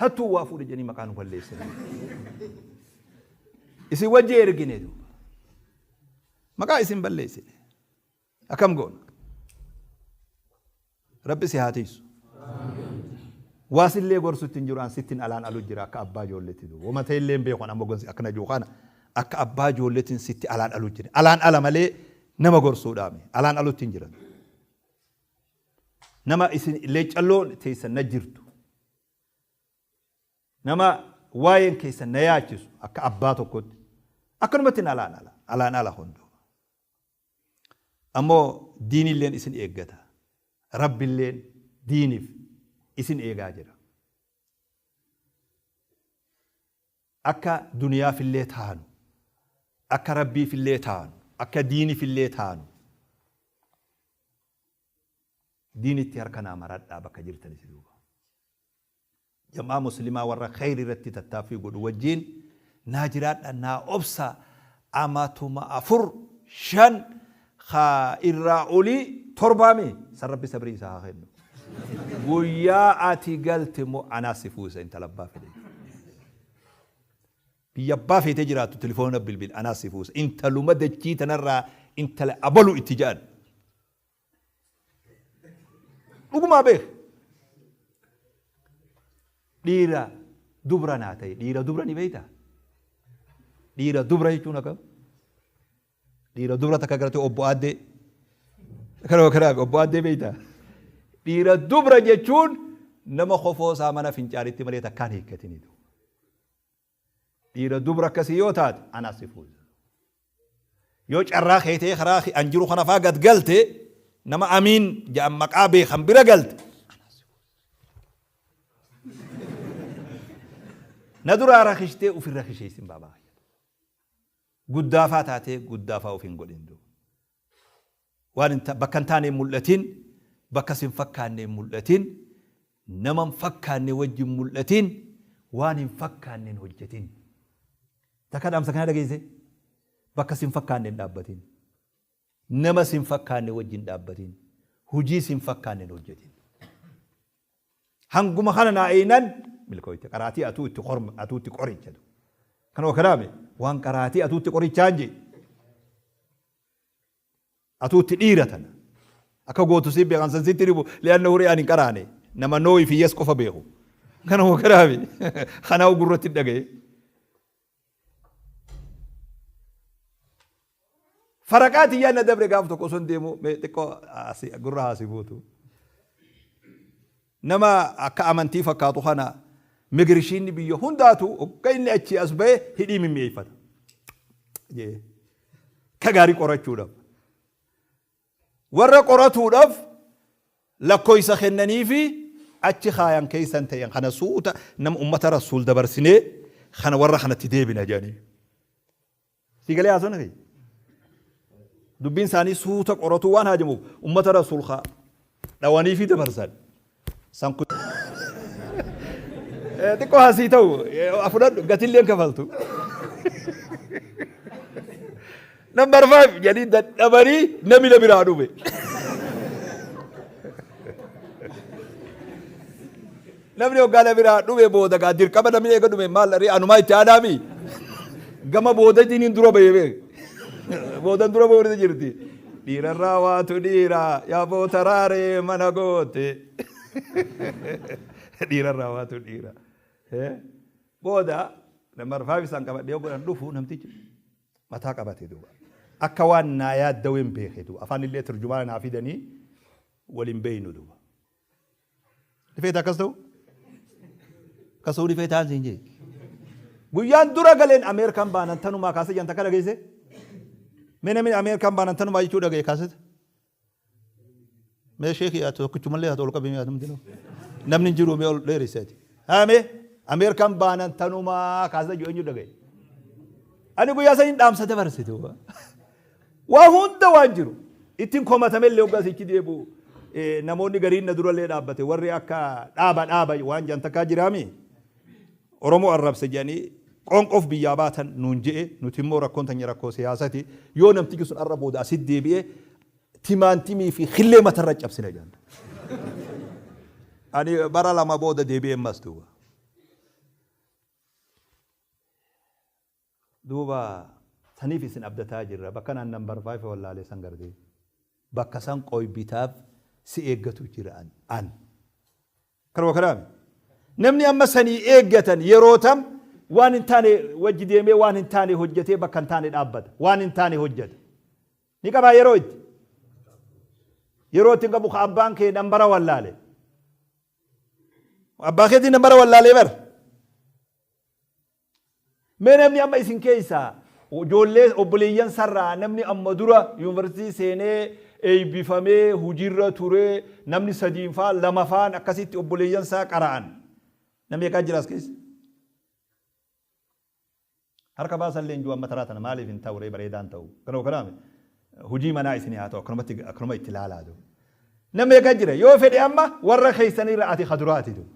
hattuu waa fuudhe jedhanii maqaa nu balleessan. Isin wajji ergine duuba. Maqaa isin balleessine. Akkam goona? Rabbi si haa tiisu. Waa sillee gorsutti hin jiru an sittin alaan alu jira akka abbaa ijoolleetti duuba. Wama ta'e illee hin beeku an amma gonsi akkana jiru kana akka abbaa ijoolleetiin sitti alaan alu jira. Alaan ala malee nama gorsuudhaami. Alaan alutti hin jiran. Nama isin leeccalloo teessan na jirtu. Nama waa'een keessan na yaachisu akka abbaa tokkotti. Akkanumatti alaan ala. Alaan ala hunduu. Ammoo diinilleen isin eeggata. Rabbilleen diinif isin eegaa jira. Akka duniyaafillee taanu, akka Rabbiifillee taanu, akka diinifillee taanu diinitti harka naa maradhaa bakka jirtaniti duuba. Jam'aa muslimaa warra kheyri irratti tattaaffii godhu wajjiin naa jiraadha naa obsa amatuma 4 5 kha irraa olii torbaami san rabbi sabrii isaa haa kennu guyyaa ati galte immoo anaa si fuusa intala abbaa fedhe biyya abbaa feetee jiraattu telefoona bilbil anaa si fuusa intaluma dachii tanarraa intala abalu itti ja'an Dhugumaa beek. Dhiira dubra naa ta'e. Dhiira dubra ni beektaa? Dhiira dubra jechuun akkam? Dhiira dubra takka gartee obbo Aaddee. Kanuma kanaaf obbo Aaddee beektaa? Dhiira dubra jechuun nama kofoo isaa mana fincaanitti malee takkaan hiikkatiniitu. Dhiira dubra akkasii yoo taate anaa si fuudha. Yoo carraa kee ta'ee karaa an jiru kana faa gad galte nama amiin ja'an maqaa beekan bira galte anaa si fuudha. Na duraa rakishtee ufin rakisheessin baabaa. Guddaafaa taatee guddaafaa of hin godhin duuba. Waan hin bakka hin taane hin mul'atin, bakka sin fakkaanne hin mul'atin, nama hin fakkaanne wajjin mul'atin, waan hin fakkaanne hin hojjetin. Takka dhaamsa kana dhageesse? Bakka sin fakkaanne hin dhaabbatin. Nama sin fakkaanne wajjin dhaabbatin. Hujii sin fakkaanne hin hojjetin. Hanguma kana naa eeynan milkooyte. Qaraatii atuu itti qorma atuu itti qoricha. Kanuma kanaame waan qaraatii atuu itti qorichaan jee. Atuu itti dhiira tana. Akka gootu si beekan san sitti ribu li'anna horii ani hin qaraane nama nooyi fi yes qofa beeku. Kanuma kanaami kanaa gurratti dhagaye. Faraqaa tiyyaa na dabre gaaf tokko osoo hin deemu mee xiqqoo asii gurra haasii buutu. Nama akka amantii fakkaatu kana migirishiinni biyya hundaatu hogga inni achii as ba'e hidhii mimmi'eeffata. Jee. Ka gaarii qorachuudhaaf. Warra qoratuudhaaf lakkoysa kennaniifi achi kaayan keessan ta'en kana suuta nama ummata rasuul dabarsinee kana warra kanatti deebina jedhanii. Sii galee haasofni kiyya? Dubbiin isaanii suuta qoratuu waan haajamuuf ummata rasuul kaa dhawaniifi dabarsan. San kun xiqqoo hasii ta'u fudhadhu gatillee hin kafaltu. Number 5 jedhanii dadhabanii namni na biraa dhufe. Namni hoggaa na biraa dhume booda gaa dirqama namni eega dhume maal ree anumaa itti aanaami. Gama boodatiin hin dura bahee beek. Boodan dura bahuu jirti. Dhiirarraa waatu dhiira yaa boota raaree mana goote. Dhiirarraa waatu dhiira. Booda number 5 isaan qabadhee godhan dhufu namtichi mataa qabate duuba. Akka waan naa yaaddaween beeke duuba. Afaan illee turjumaana naa fidanii waliin beeynu duuba. Ni feeta akkas ta'u? Akkas ta'uu ni feetaan siin jee. Guyyaan dura galeen Ameerikaan baanan tanumaa kaasee jan takka dhageesse? Mee namni Ameerikaan baanan tanumaa jechuu dhagaye kaasete? Mee sheekii ati tokkichumallee ati ol qabi mee atumti noo. Namni hin jiru mee ol dheerisse ati. Haa mee? Ameerikaan baanan tanumaa kaasa jiru eenyu dhagaye. Ani guyyaa saniin dhaamsa dabarse duuba. Waa hunda waan jiru. Ittiin komatame illee hoggaa sichi deebi'u namoonni gariin na durallee dhaabbate warri akka dhaaba dhaaba waan jedhan takkaa jiraami. Oromoo arrabse jedhanii qoonqoof biyyaa baatan nuun je'e nuti immoo rakkoon tanya rakkoo siyaasati yoo namtichi sun arra booda asitti deebi'e timaantimii fi killee matarra cabsina jedhan. Ani bara lama booda deebi'e ammas duuba. Duuba saniif isin abdataa jirra. Bakka naan number 5 wallaalee san gartee. Bakka san qoybitaaf si eeggatu jira an. An. Kanuma kanaami. Namni amma sanii eeggatan yeroo tam waan hin taane wajji deemee waan hin taane hojjetee bakka hin taane dhaabbata. Waan hin taane hojjeta. Ni qabaa yeroo itti. Yeroo itti hin qabu ka abbaan kee nambara wallaale. Abbaa keetiin nambara wallaalee bara. Mee namni amma isin keessaa ijoollee obboleeyyan sarraa namni amma dura yuunivarsiitii seenee eebbifamee hojiirra ture namni sadiin faa lama faan akkasitti obboleeyyan isaa qara'an. Namni meeqaa jira as keessa? Harka baasan leenjuu amma taraa tana maaliif hin ta'u ree bareedaan ta'u. Kanuma kanaame hojii manaa isinii haa ta'u akkanumatti akkanuma itti ilaalaa jiru. Nama meeqa jira yoo fedhe amma warra keessanirra ati kaduraati jiru.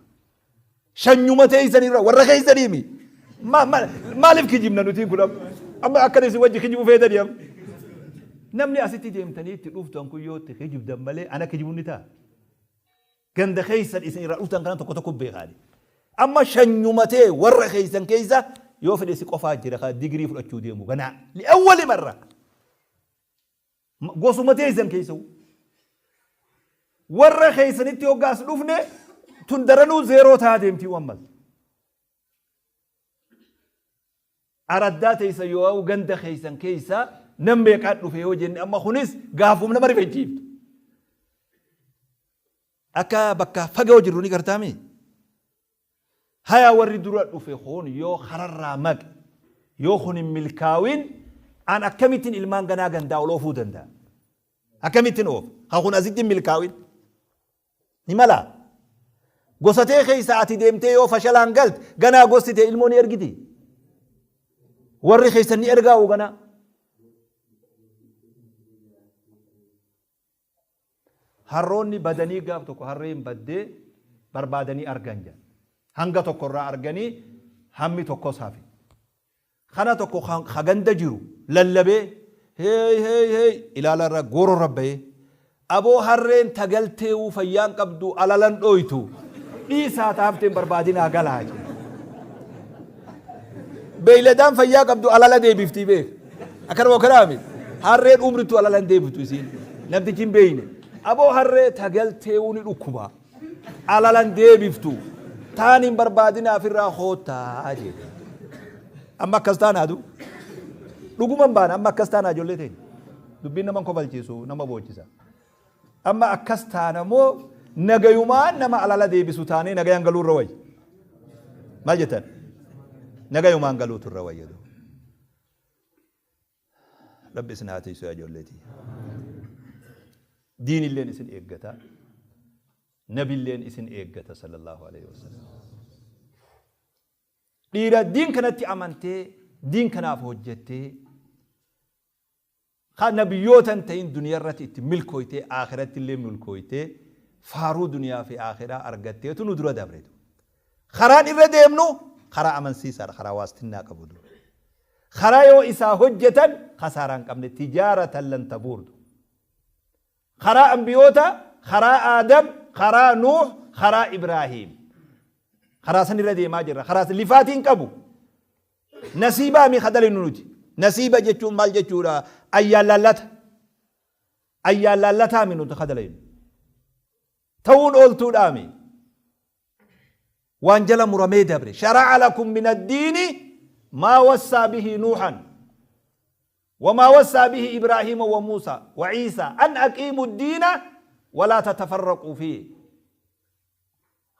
Shanyuma teessanirra warra keessaniimi. Maaliif kijibna nuti kun amma akkana isin wajji kijibu feetanii amma. Namni asitti deemtanii itti dhuftan kun yoo itti kijibdan malee ana kijibuun ni ta'a. Ganda keessan isin irraa dhuftan kana tokko tokko beekaani. Amma shanyuma tee warra keessan keessa yoo fedhe si qofaa jira ka digirii fudhachuu deemu ganaa. Li'awwali marra. Gosuma teessan keessa. Warra keessanitti hoggaas dhufne tun daranuu zeeroo ta'a deemtii ammas. Araddaa teessan yoo'au ganda keessan keessa nam meeqaa dhufe yoo jenne amma kunis gaafuma nama rifachiiftu. Akka bakka fagoo jirru ni gartaami. Haya warri dura dhufe kun yoo kararraa maqe yoo kun hin milkaawin an akkamittiin ilmaan ganaa gandaa ol oofuu danda'a? Akkamittiin oofa? Ha kun asitti hin milkaawin. Ni malaa? Gosa tee keessa ati deemtee yoo fashalaan galte ganaa gosti tee ilmoo ni ergiti. Warri keessan ni ergaa'u ganaa. Harroonni badanii gaaf tokko harreen baddee barbaadanii argan jedhan. Hanga tokko irraa arganii hammi tokkos hafe. Kana tokko ka ganda jiru lallabee heey heey heey ilaala irra gooro irra bahee aboo harreen tagalteewuu fayyaan qabdu alalan dhooytu dhiisaa ta hafteen barbaadinaa galaa jedhe. Beeyladaan fayyaa qabdu alala deebiftii beek. Akkanuma kanaa miti. Harreen umrittu alala hin deebiftu isiin. Namtichi hin beeyne. Aboo harree tagalteewuu ni dhukkuba. Alala hin deebiftu. Taan hin barbaadinaa ofirraa koottaa jedhe. Amma akkas taanaa du. Dhuguman baana amma akkas taanaa ijoollee teenya. Dubbiin nama hin kofalchiisu nama boochisa. Amma akkas taana moo nagayumaan nama alala deebisu taanee nagayaan galuu irra wayya. Maal jettan? Nagayumaan galuutu irra wayya. Rabbi isin haa tiisu yaa ijoollee tiyya. Diinilleen isin eeggata. Nabilleen isin eeggata sallallahu alaihi wasallam. Dhiira diin kanatti amantee diin kanaaf hojjettee ka nabiyyoota hin ta'in duniyarratti itti milkooytee aakiratti illee milkooytee faaruu duniyaa fi aakiraa argatteetu nu dura dabretu. Karaan irra deemnu karaa amansiisaadha, karaa waastinnaa qabu dura. Karaa yoo isaa hojjetan kasaaraa hin qabne tijaaratan lan tabuurdu. Karaa anbiyoota, karaa Aadam, karaa Nuuh, karaa Ibraahiim. Karaa san irra deemaa jirra. Karaa lifaatii hin qabu. Nasiibaa mi kadalinu nuti. Nasiiba jechuun maal jechuudha? Ayyaan laallata. Ayyaan laallataa mi nuti kadalaynu. Ta'uun ooltuudhaami. Waan jala muramee dabre. Shara'a lakum min addiini maa wassaa bihi Nuuhan. Wamaa wassaa bihi Ibraahiima wa Muusaa wa Iisaa an aqiimu ddiina walaa tatafarraquu fiihi.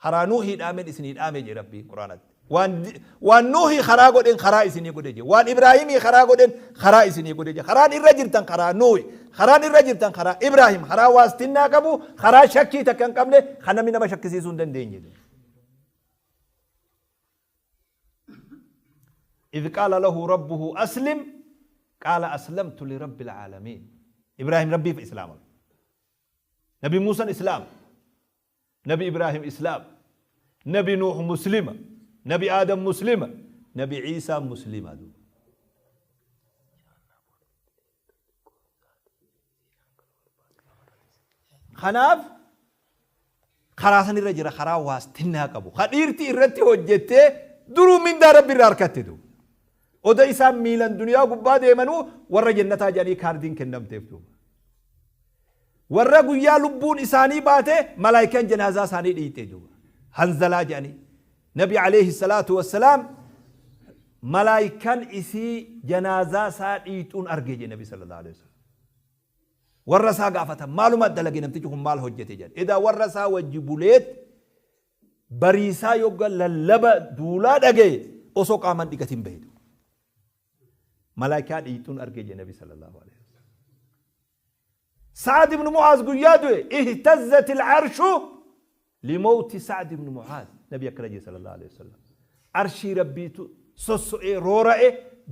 Karaa Nuuhii dhaameen isinii dhaame jedhe Rabbiin Qur'aanatti. Waan waan Nuuhii karaa godheen karaa isinii godhe jedhe. Waan Ibraahimii karaa godheen karaa isinii godhe jedhe. Karaan irra jirtan karaa Nuuhi. Karaan irra jirtan karaa Ibraahim. Karaa waastinnaa qabu, karaa shakkii takka hin qabne, kan namni nama shakkisiisuu hin dandeenye. Idh qaala lahu rabbuhu aslim qaala aslamtu lirabbil aalamiin. Ibraahim Rabbiif islaamame. Nabi Muusan islaama. Nabi Ibraahim islaama. Nabi Nuuh muslima. Nabi Aadam muslima. Nabi Iisaan muslima duuba. Kanaaf karaa sanirra jira karaa waastinnaa qabu. Ka dhiirti irratti hojjettee duruu mindaa Rabbi irraa harkatte duuba. Oda isaan miilan duniyaa gubbaa deemanuu warra jannataa jedhanii kaardiin kennamteef duuba. Warra guyyaa lubbuun isaanii baate malaayikaan janaazaa isaanii dhiiyxe duuba. Hanzalaa jedhanii. Nabi alayhi salaatu wassalaam malaayikaan isii janaazaa isaa dhiiyxuun arge jedhe Nabi sallallahu alayhi wasallam. Warra isaa gaafatan maaluma dalage namtichi kun maal hojjete jedhan. Edaa warra isaa wajji buleet bariisaa yogga lallaba duulaa dhagaye osoo qaaman dhiqatin bahe. Malaayikaa dhiiyxuun arge jedhe Nabi sallallahu alayhi wasallam. Sa'ad ibn Mu'aaz guyyaa du'e ihtazzat al-arshu limawti Sa'ad ibn Mu'aaz. Nabi akkana jedhe sallallahu alaihi wasallam. Arshii Rabbiitu sosso'ee roora'e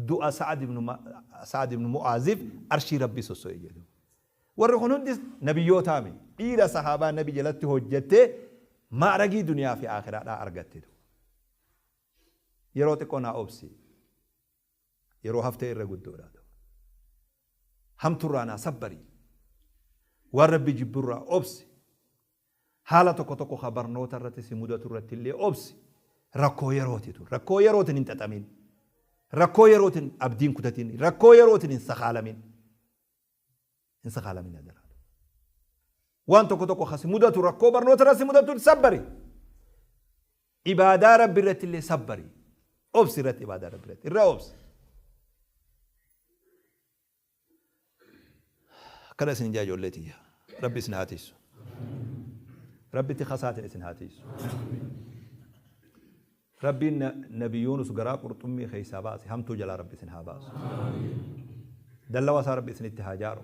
du'a Sa'ad ibn Mu'aaziif arshii Rabbii sosso'e jedhu. Warri kun hundi nabiyyootaami. Dhiira sahaabaa nabi jalatti hojjettee ma'ragii duniyaa fi aakhiraadhaa argatte. Yeroo xiqqoo naa obsi. Yeroo haftee irra guddoodha. Hamturraa naa sabbari. Waan Rabbi jibburraa obsi. Haala tokko tokko ka barnoota irratti si mudatu irratti illee obsi. Rakkoo yerooti tun. Rakkoo yerootiin hin xaxamin. Rakkoo yerootiin abdiin kutatin. Rakkoo yerootiin hin sakaalamin. Hin sakaalamin adaraa. Waan tokko tokko ka si mudatu rakkoo barnoota irratti si mudatu sabbari. Ibaadaa Rabbi irratti illee sabbari. Obsi irratti ibaadaa Rabbi irratti. Irra obsi. Akkana isin jaa ijoollee tiyya. Rabbi isin haa tiisu. Rabbi tikasaatiin isin haa tiisu. Rabbiin Nabi Yuunus garaa qurxummii keessaa baase hamtuu jalaa Rabbi isin haa baasu. Dallawa isaa Rabbi isinitti haa jaaru.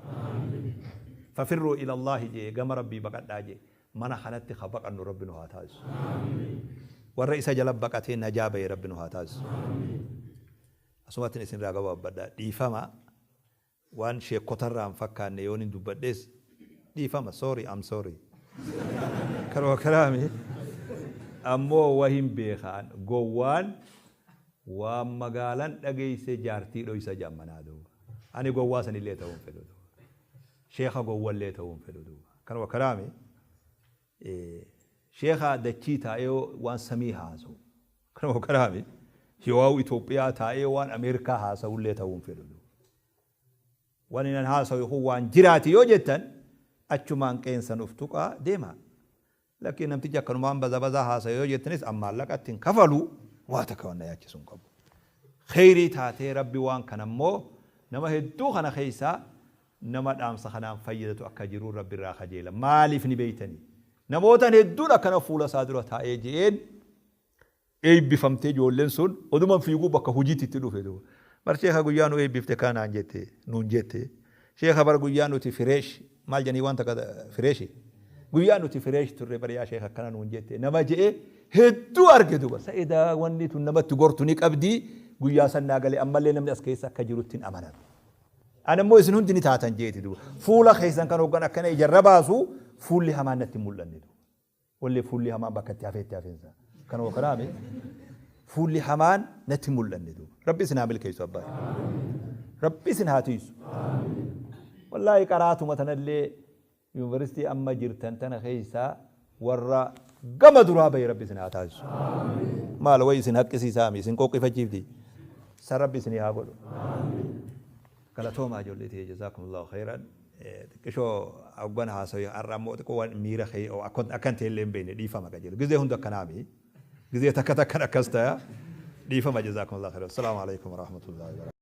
Fafirruu ilallaahi jee gama Rabbii baqadhaa jee mana kanatti ka baqannu Rabbi nu haa taasisu. Warra isa jala baqatee najaa bahe Rabbi nu haa taasisu. Asumattin isin irraa gabaabbadha. Dhiifama waan sheekkotarraa hin fakkaanne yoon hin dubbadhes dhiifama sorry I'm sorry. Kanuma kanaami ammoo wahin beekaan gowwaan waan magaalan dhageeyse jaartii dhoysa jedhan manaa duuba. Ani gowwaa sanillee ta'uu hin fedhu duuba. Sheekha gowwallee ta'uu hin fedhu duuba. Kanuma kanaami sheekha dachii taa'ee waan samii haasa'u. Kanuma kanaami yoo Itoophiyaa taa'ee waan Ameerikaa haasa'ullee ta'uu hin fedhu duuba. Waan inni haasawu kun waan jiraati yoo jettan achumaan qeensan uf tuqaa deemaa. Lakkii namtichi akkanumaan baza bazaa haasawe yoo jettanis an maallaqa itti hin kafalu waa takka waan na yaachisu hin qabu. Kheyrii taatee Rabbi waan kana immoo nama hedduu kana keessaa nama dhaamsa kanaan fayyadatu akka jiru Rabbi irraa kajeela. Maaliif ni beeytanii? Namootan hedduun akkana fuula isaa dura taa'ee je'een eebbifamtee ijoolleen sun oduman fiiguu bakka hujiitti itti dhufe duuba. Bar sheekha guyyaa nu eebbifte kana naan jette nuun jette. Sheekha bar guyyaa nuti fireesh maal jedhanii waan takka fireeshi. Guyyaa nuti fireesh turre bar yaa sheekha akkana nuun jette nama je'e hedduu arge duuba. Sa'edaa wanni tun namatti gortu ni qabdi guyyaa san naa gale ammallee namni as keessa akka jirutti hin amanan. Ani immoo isin hundi ni taatan jeeti duuba. Fuula keessan kan hoggan akkana ijarra baasu fuulli hamaan natti hin mul'anne duuba. Wallee fuulli hamaan bakka itti hafeetti hafeensa. Kanuma kanaami fuulli hamaan natti hin mul'anne duuba. Rabbi isin haa milkeessu abbaa. Rabbi isin haa tiisu. Wallaahi qaraatuma tanallee yuunivarsiitii amma jirtan tana keessaa warra gama duraa bahe Rabbi isin haa taasisu. Maal wayi isin haqqisiisaami isin qoqqifachiifti. San Rabbi isinii haa godhu. Galatoomaa ijoollee tiyya jazaakumullahu khayran. Xiqqishoo hoggan haasawe har'a ammoo xiqqoo waan miira kee akkan ta'e illee hin beekne dhiifama qajeelu. Gizee hunda akkanaami. Gizee takka takkan akkas taya. Dhiifama jazaakumullahu khayran. Assalaamu alaikum warahmatullahi wabarakatuh.